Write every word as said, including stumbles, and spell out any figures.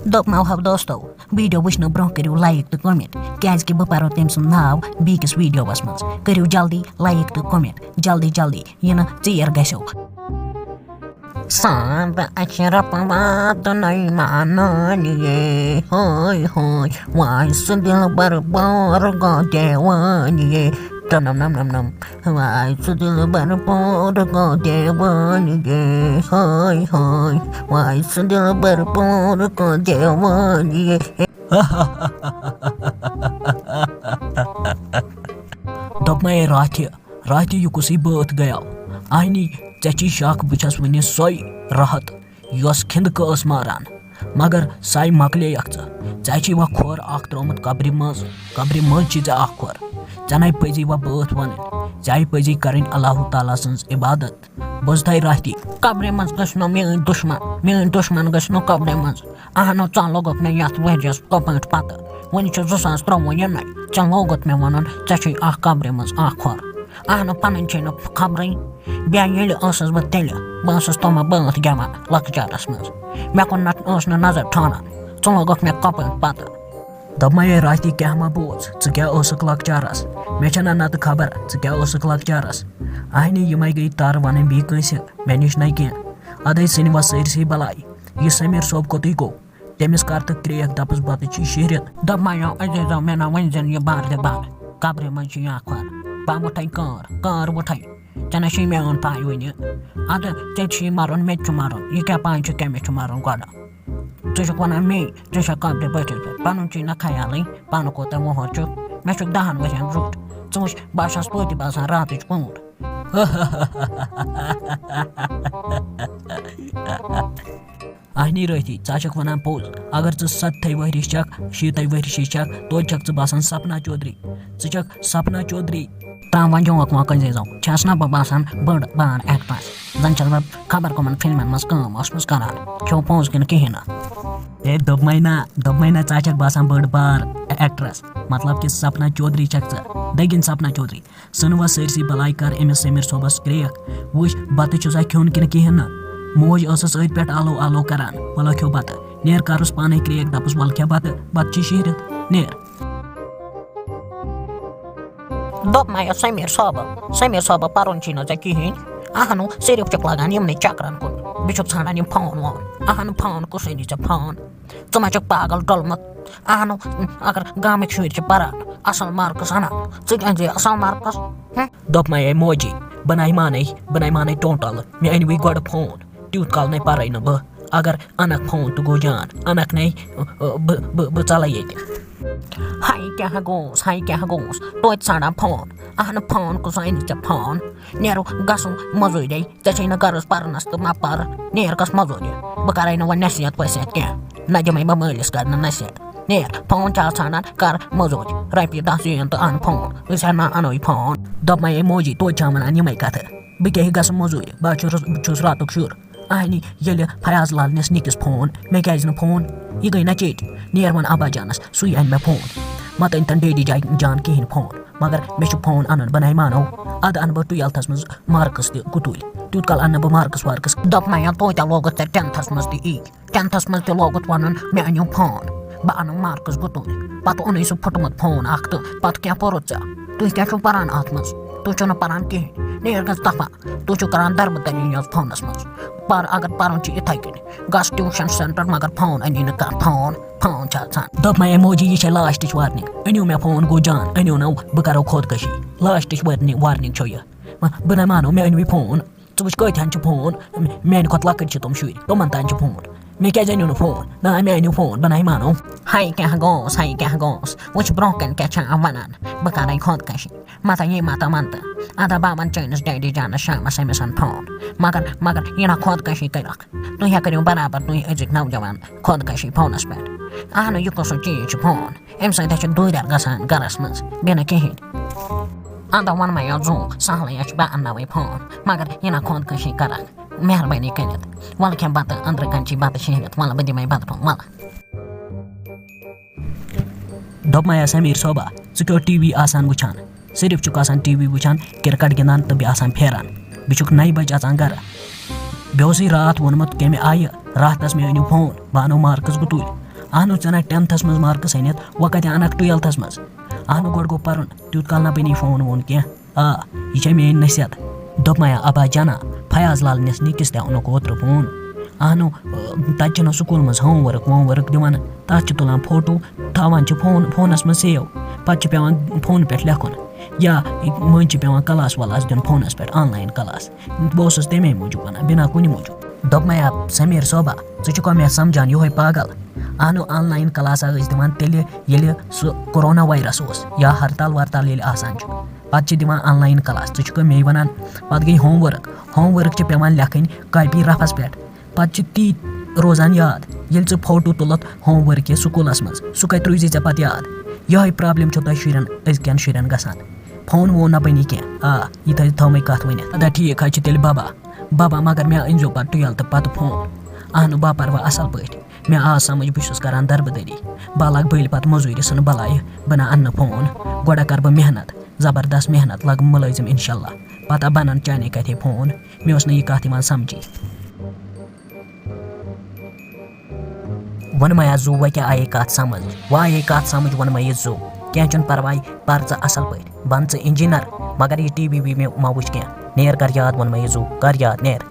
دوٚپمو ہو دوستو، ویڈیو وٕچھنہٕ برونٛہہ کٔرِو لایک تہٕ کمنٹ، کیازِ کہِ بہٕ پرو تٔمۍ سُنٛد ناو بیٚکِس ویڈیووَس منٛز۔ کٔرِو جلدی لایک تہٕ کمنٹ، جلدی جلدی، یہِ نہٕ ژیر گژھیو۔ ساد اشرف واتنَے مانان یے، ہاے ہاے، وای سُہ دلبر بار گوٚو دیوان یے، تنم نم نم نم۔ وای سُہ دلبر پور گوٚو دیوان یے، ہاے ہاے۔ وای سُہ دلبر پور گوٚو دیوان یے۔ دوٚپمَے راتھِ، راتھِ یہِ کُسٕے بٲتھ گٔیو؟ اہنی، ژےٚ چھی شک بہٕ چھَس وٕنہِ سۄے راحت یۄس کھِنٛدکہٕ ٲس ماران، مگر سَے مۄکلییَکھ ژٕ۔ ژےٚ چھے وۄنۍ کھۄر اکھ ترٛوومُت قبرِ منٛز، قبرِ منٛز چھے ژےٚ اکھ کھۄر۔ ژےٚ نے پَزی وۄنۍ بٲتھ وَنٕنۍ، ژےٚ پَزی کَرٕنۍ اللہ تعالیٰ سٕنٛز عبادت۔ بوزتھے راتھی۔ قبرِ منٛز گژھِ نہٕ میٲنۍ دُشمن، میٲنۍ دُشمن گژھِ نہٕ قبرِ منٛز۔ اہنو، ژٕ لوگُکھ مےٚ یتھ ؤریس کپٲٹھۍ پتہٕ۔ وُنہِ چھُ زٕ ساس ترٛۆوُہ یِنَے۔ ژےٚ لوگُت مےٚ وَنُن، ژےٚ چھُے اکھ قبرِ منٛز اکھ کھۄر۔ اہنو، پنٕنۍ چھے نہٕ خبرٕے۔ بیٚیہِ ییٚلہِ ٲسٕس بہٕ تیٚلہِ، بہٕ ٲسٕس تِمہٕ بٲتھ گٮ۪وان لۄکچارس منٛز۔ مےٚ کُن نہ ٲس نہٕ نظر ٹھانان۔ ژٕ لوگُکھ مےٚ کپٲٹھۍ پتہٕ۔ دوٚپمَے، ہے راتھی، کیٛاہ ما بوز؟ ژٕ کیٛاہ ٲسٕکھ لۄکچارَس؟ مےٚ چھَنہ نَتہٕ خبر، ژٕ کیٛاہ ٲسٕکھ لۄکچارَس۔ اَہنہِ، یِمَے گٔے تَر وَنٕنۍ بیٚیہِ کٲنٛسہِ، مےٚ نِش نَے کینٛہہ۔ اَدَے ژھٕنۍ وَس سٲرسٕے بَلاے۔ یہِ سٔمیٖر صٲب کوٚتُے گوٚو؟ تٔمِس کَر تہٕ کرٛیک دَپَس بَتہٕ چھی شیٖرِتھ۔ دوٚپمَے، یو عزیزو، مےٚ نہ ؤنۍ زٮ۪ن یہِ بار تہِ بار۔ قبرِ منٛز چھِ یا کھۄر۔ بہٕ وٕٹھَے کٲر، کٲر وٕٹھَے۔ ژےٚ نہ چھُے میون پاے وٕنہِ۔ اَدٕ ژےٚ تہِ چھُے مَرُن، مےٚ تہِ چھُ مَرُن۔ یہِ کیٛاہ پاے چھُ کٔمِس چھُ مَرُن گۄڈٕ؟ ژٕ چھُکھ وَنان مے، ژےٚ چھےٚ قبرِ بٔٹھِس پٮ۪ٹھ؟ پَنُن چھُے نہ خیالٕے، پانہٕ کوٗتاہ وُہُر چھُکھ۔ مےٚ چھُکھ دَہَن ؤرِین زیُٹھ۔ ژٕ وٕچھ، بہٕ ہا چھَس توتہِ باسان راتٕچ کوٗر۔ اہنی رٲتھی، ژٕ ہا چھَکھ وَنان پوٚز۔ اگر ژٕ سَتتھَے ؤہرِش چھَکھ، شیٖتَے ؤہرِشِش چھَکھ، توتہِ چھَکھ ژٕ باسان سپنا چودھری۔ ژٕ چھَکھ سپنا چودھری۔ ترٛاو وۄنۍ جوک وۄنۍ کُنہِ زٔنۍ زو۔ چھَس نہ بہٕ باسان بٔڑ بار ایکٹرس؟ زَن چھَس بہٕ خبر کٕمَن فِلمَن منٛز کٲم ٲسمٕژ کَران۔ کھیوٚو پونٛسہٕ کِنہٕ کِہیٖنۍ نہٕ؟ ہے، دوٚپمَے نہ، دوٚپمَے نہ، ژٕ ہا چھَکھ باسان بٔڑ بار ایکٹرس۔ مطلب کہِ سپنا چودھری چھَکھ ژٕ، دٔگِنۍ سپنا چودھری۔ ژھٕن وۄنۍ سٲرسٕے بَلاے، کَر أمِس سٔمیٖر صٲبَس کرٛیک۔ وٕچھ، بَتہٕ چھُسا کھیوٚن کِنہٕ کِہیٖنۍ نہٕ؟ موج ٲسٕس أتھۍ پٮ۪ٹھ آلو آلو کَران۔ وَلہٕ کھیوٚو بَتہٕ۔ نیر کَرُس پانَے کرٛیک، دَپُس، وَلہٕ کھےٚ بَتہٕ، بَتہٕ چھِ شیٖرِتھ۔ نیر۔ دوٚپمَے سٔمیٖر صٲبہٕ، سٔمیٖر صٲبہٕ، پَرُن چھی نہٕ ژےٚ کِہیٖنۍ۔ اَہنُو، صرف چھُکھ لَگان یِمنٕے چَکرَن کُن۔ بیٚیہِ چھُکھ ژھانٛڈان یِم فون وون۔ اَہَن، فون کُس أنی ژےٚ فون؟ ژٕ ما چھُکھ پاگل ڈوٚلمُت؟ اَہنُو، اگر گامٕکۍ شُرۍ چھِ پَران، اَصٕل مارکٕس اَنان، ژٕ تہِ أنۍ زِ اَصٕل مارکٕس۔ ہُم؟ دوٚپمَے، اے موجی، بہٕ نَے مانَے، بہٕ نَے مانَے ٹوٹل۔ مےٚ أنۍ وٕے گۄڈٕ فون۔ تیوٗت کال نَے پَرَے نہٕ بہٕ۔ اگر اَنَکھ فون تہٕ گوٚو جان، اَنَکھ نَے، بہٕ، بہٕ، بہٕ ژَلَے ییٚتہِ۔ ہاے کیٛاہ گوٚوُس، ہاے کیٛاہ گوٚوُس، توتہِ ژھانٛڈان فون۔ اَہنہٕ، فون کُس اَنہِ ژےٚ فون؟ نیرو گژھو مٔزوٗرۍ۔ ژےٚ چھے نہٕ غرض پَرنَس تہٕ مہ پَر۔ نیر گژھ مٔزوٗرِ۔ بہٕ کَرَے نہٕ وۄنۍ نصیحت وصیحت کینٛہہ۔ نہ دِمَے بہٕ مٲلِس کَرنہٕ نصیحت۔ نیر، فون چھا ژھانٛڈان، کَر مٔزوٗرۍ۔ رۄپیہِ دَہ زیٖن تہٕ اَن فون۔ أسۍ ہا نہ اَنوے فون۔ دوٚپمَے، اے موجی، توتہِ چھا وَنان یِمَے کَتھٕ؟ بہٕ کیٛاہ ہیٚکہِ گژھٕ مٔزوٗرِ؟ بہٕ ہا چھُس، بہٕ چھُس راتُک شُر۔ اَہنی، ییٚلہِ فیاض لال نِس نِکِس فون، مےٚ کیٛازِ نہٕ فون؟ یہِ گٔے نہ چیٚٹۍ۔ نیر وَن ابا جانَس، سُے اَنہِ مےٚ فون۔ مَتہٕ أنۍ تَن ڈیڈی جا-، جان کِہیٖنۍ فون۔ مگر مےٚ چھُ فون اَنُن، بہٕ نَے مانو۔ اَدٕ اَنہٕ بہٕ ٹُوٮ۪لتھَس منٛز مارکٕس تہِ گُتُلۍ۔ تیوٗت کال اَنہٕ نہٕ بہٕ مارکٕس وارکٕس۔ دوٚپمَے، یا توتہِ لوگُتھ ژےٚ ٹٮ۪نتھَس منٛز تہِ یی۔ ٹٮ۪نتھَس منٛز تہِ لوگُتھ وَنُن، مےٚ أنِو فون، بہٕ اَنہٕ مارکٕس گُتُلۍ۔ پَتہٕ اوٚنُے سُہ پھُٹمُت فون اَکھ تہٕ پَتہٕ کیٛاہ پوٚرُتھ ژےٚ؟ تُہۍ کیٛاہ چھُو پَران اَتھ منٛز؟ تُہۍ چھُو نہٕ پَران کِہیٖنۍ۔ نیر گژھ دَفعہ۔ تُہۍ چھِو کَران دربٕدٔری یَتھ فونَس منٛز۔ پَر، اگر پَرُن چھُ یِتھَے کٔنۍ، گژھ ٹیوٗشَن سٮ۪نٹَر، مگر فون أنی نہٕ کانٛہہ۔ فون، فون چھِ آسان۔ دوٚپمَے، اے موجی، یہِ چھےٚ لاسٹٕچ وارنِنٛگ۔ أنِو مےٚ فون، گوٚو جان، أنِو نہٕ، بہٕ کَرو خودکٔشی۔ لاسٹٕچ وارنِنٛگ، وارنِنٛگ چھو یہِ۔ مہ، بہٕ نَے مانو، مےٚ أنۍ وٕے فون۔ ژٕ وٕچھ کۭتۍ ہَن چھِ فون، میٛانہِ کھۄتہٕ لۄکٕٹۍ چھِ تِم شُرۍ، تِمَن تام چھِ فون۔ مےٚ کیٛازِ أنِو نہٕ فون؟ نہ، مےٚ أنِو فون، بہٕ نَے مانو۔ ہاے کیٛاہ گوٚوُس، ہاے کیٛاہ گوٚوُس؟ وٕچھ برٛونٛہہ کَنہِ کیٛاہ چھِ وَنان، بہٕ کَرَے خودکٔشی۔ مَتہٕ یی مَتہٕ وَنتہٕ۔ اَدا بہٕ وَنہٕ چٲنِس ڈیڈی جانَس شامَس أمِس اَن فون۔ مگر، مگر یہِ نہ خودکٔشی کٔرِکھ۔ تُہۍ ہا کٔرِو برابر، تُہۍ أزِکۍ نوجوان خودکٔشی فونَس پٮ۪ٹھ۔ اَہنُو، یہِ کُس چیٖز چھُ فون؟ اَمہِ سۭتۍ ہا چھِ دوٗرٮ۪ر گژھان گَرَس منٛز، بیٚیہِ نہٕ کِہیٖنۍ۔ اَدا وَنہٕ مَے یوت زوٗ، سہلٕے ہا چھُ، بہٕ اَنناوَے فون۔ مگر یہِ نہ خودکٔشی کَرَکھ، مہربٲنی کٔرِتھ۔ وَلہٕ کھٮ۪م بَتہٕ، أنٛدرٕ کَنہِ چھی بَتہٕ شیٖرِتھ، وَلہٕ بہٕ دِمَے بَتہٕ فون، وَلہٕ۔ دوٚپمَے، سمیٖر صٲبا، ژٕ کیٛاہ ٹی وی آسان وٕچھان؟ صرف چھُکھ آسان ٹی وی وٕچھان، کرکٹ گِنٛدان تہٕ بیٚیہِ آسان پھیران۔ بیٚیہِ چھُکھ نَیہِ بجہِ اژان گرٕ۔ بیٚیہِ اوسُے راتھ ووٚنمُت کَمہِ آیہِ، راتھنَس مےٚ أنِو فون، بہٕ اَنو مارکس گُتُلۍ۔ اہنو، ژےٚ اَنَکھ ٹٮ۪نتھَس منٛز مارکٕس أنِتھ، وۄنۍ کَتہِ اَنَکھ ٹُوٮ۪لتھَس منٛز؟ اہنو، گۄڈٕ گوٚو پَرُن، تیوٗت کال نہ بَنی فون وون کینٛہہ۔ آ، یہِ چھےٚ میٛٲنۍ نصیحت۔ دوٚپمَے آ، ابا جانا، فیاض لال نِس نِکِس تہِ اوٚنُکھ اوترٕ فون۔ اہنو، تَتہِ چھِنہٕ سکوٗل منٛز ہوم ؤرٕک ووم ؤرٕک دِوان، تَتھ چھِ تُلان فوٹو، تھاوان چھِ فون فونَس منٛز سیو، پَتہٕ چھِ پٮ۪وان فونہٕ پٮ۪ٹھ لیکھُن، یا مٔنٛزۍ چھِ پٮ۪وان کلاس ولاس دیُن فونَس پٮ۪ٹھ، آنلاین کلاس۔ بہٕ اوسُس تَمے موٗجوٗب وَنان، بِنا کُنہِ موٗجوٗب۔ دوٚپمَے آ، سمیٖر صٲبا، ژٕ چھُکھا مےٚ سَمجھان یِہوٚے پاگل؟ اہنو، آنلاین کلاسا ٲسۍ دِوان تیٚلہِ، ییٚلہِ سُہ کورونا وایرس اوس یا ہرتال ورتال ییٚلہِ آسان چھُ، پتہٕ چھِ دِوان آنلاین کلاس۔ ژٕ چھُکھا مے ونان؟ پتہٕ گٔے ہوم ؤرک، ہوم ؤرک چھِ پٮ۪وان لیکھٕنۍ کاپی رفس پٮ۪ٹھ، پتہٕ چھِ تی روزان یاد۔ ییٚلہِ ژٕ فوٹو تُلتھ ہوم ؤرک یہِ سکوٗلس منٛز، سُہ کتہِ روزی ژےٚ پتہٕ یاد؟ یِہوٚے پرابلم چھو تۄہہِ شُرٮ۪ن، أزکٮ۪ن شُرٮ۪ن گژھان۔ فون وون نہ بنی کینٛہہ۔ آ، یہِ تھٲے، تھٲومٕے کتھ ؤنِتھ۔ ادا ٹھیٖک حظ چھُ تیٚلہِ بابا۔ بابا، مگر مےٚ أنۍزیو پتہٕ ٹُوٮ۪لتھٕ پتہٕ فون۔ اہنو، بہٕ پرٕ وۄنۍ اصل پٲٹھۍ۔ مےٚ آو سمجھ، بہٕ چھُس کران دربٕدٔری۔ بہٕ لگہٕ بٔلۍ پتہٕ مٔزوٗرِ ژھٕنہٕ بلاے، بہٕ نہ انہٕ نہٕ فون۔ گۄڈٕ کر بہٕ محنت، زبردست محنت، لگہٕ مُلٲزم انشاءاللہ۔ پتہٕ بنن چانے کتھے فون۔ مےٚ اوس نہٕ یہِ کتھ یِوان سمجھی۔ ووٚنمَے ہا زُو، وۄنۍ کیٛاہ آیے کَتھ سَمٕجھ؟ وۄنۍ آیے کَتھ سَمٕجھ، ووٚنمَے یہِ زُو۔ کینٛہہ چھُنہٕ پَرواے، پَر ژٕ اَصٕل پٲٹھۍ، بَن ژٕ اِنجیٖنَر، مگر یہِ ٹی وی وی وی مہ وٕچھ کینٛہہ۔ نیر کَر یاد، ووٚنمَے یہِ زُو، کَر یاد، نیر۔